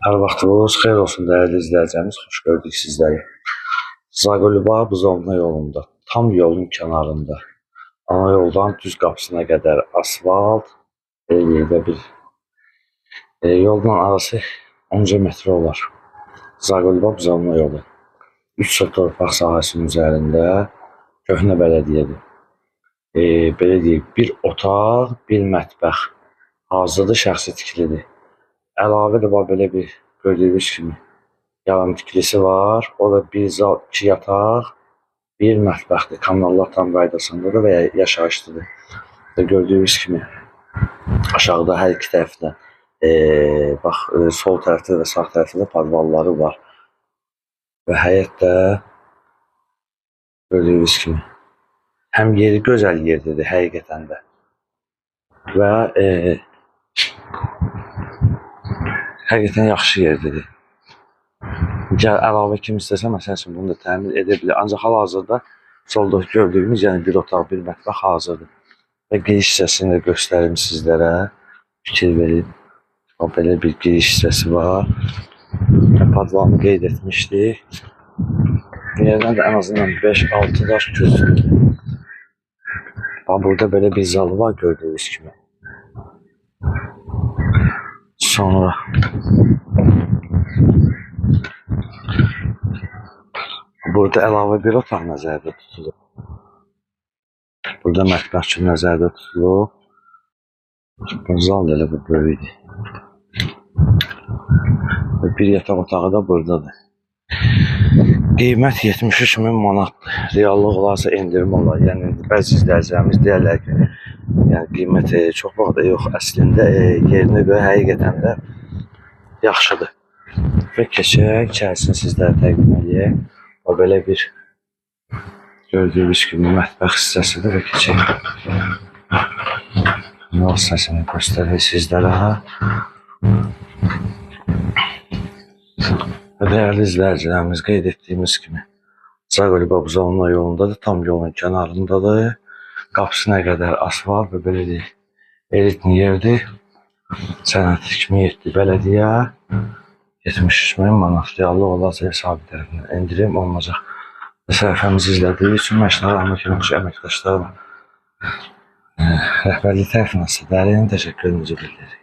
Hər vaxtınız xeyir olsun dəyərli izləyicilərimiz, xoş gördük sizləri. Zaqulba Buzovna yolunda, tam yolun kənarında, ana yoldan düz qapısına qədər asfalt, belə deyək də bir yoldan arası 10 metre olar. Zaqulba Buzovna yolu. 3 sot torpaq sahəsinin üzərində köhnə bələdiyyədir. Belə deyək, bir otaq, bir mətbəx. Hazırda şəxsi tikilidir. Əlavə də var belə bir gördüyünüz kimi yarım tikilisi var. O da bir zal, iki yataq, bir mətbəxdir. Kanallar tam qaydasındadır və yaşayışlıdır. Və gördüyünüz kimi aşağıda hər iki tərəfdə bax sol tərəfdə və sağ tərəfdə də podvalları var. Və həyət də gördüyünüz kimi həm yeri gözəl yerdədir həqiqətən də. Və həqiqətən yaxşı yerdədir. Gəl əlavə kim istəsə, məsəl üçün bunu da təmir edə bilər. Ancaq hal-hazırda solda gördüyümüz, yəni bir otaq, bir mətbəx hazırdır. Və giriş hissəsini də göstərim sizlərə. Fikir verin. Bax, belə bir giriş hissəsi var. Və podvalını qeyd etmişdik. Yerdən də ən azından 5-6 daş kürsüdür. Bax, burada belə bir zalı var gördüyünüz kimi. Sonra burada əlavə bir otaq nəzərdə tutulub. Burada mətbəx üçün nəzərdə tutulub. Bu zal da elə bu böyükdür. Və bir yataq otağı da buradadır. Qiymət 73 min manatdır. Reallıq olarsa endirim olar. Yəni bəzi izləyicilərimiz deyərlər ki, yəni qiymət çox bahadır. Yox, əslində yerinə görə həqiqətən də yaxşıdır. Və keçək, içərisini sizlərə təqdim edək. O belə bir gördüyünüz kimi mətbəx hissəsidir və keçək. Yol hissəsini göstərək sizlərə. Və dəyərli izləyicilərimiz, qeyd etdiyimiz kimi Zaqulba Buzovna yolundadır, tam yolun kənarındadır. Qapısına qədər asfalt və belə deyək, elitni yerdir. Sənəd 2007 bələdiyyə 73 min manat reallıq olarsa ev sahibi tərəfindən endirim olunacaq. Və səhifəmizi izlədiyi üçün Məşnarı Ahmet Yönetici əməkdaşlarıma rəhbərlik tərəfindən sizə dərin təşəkkürümüzü bildiririk.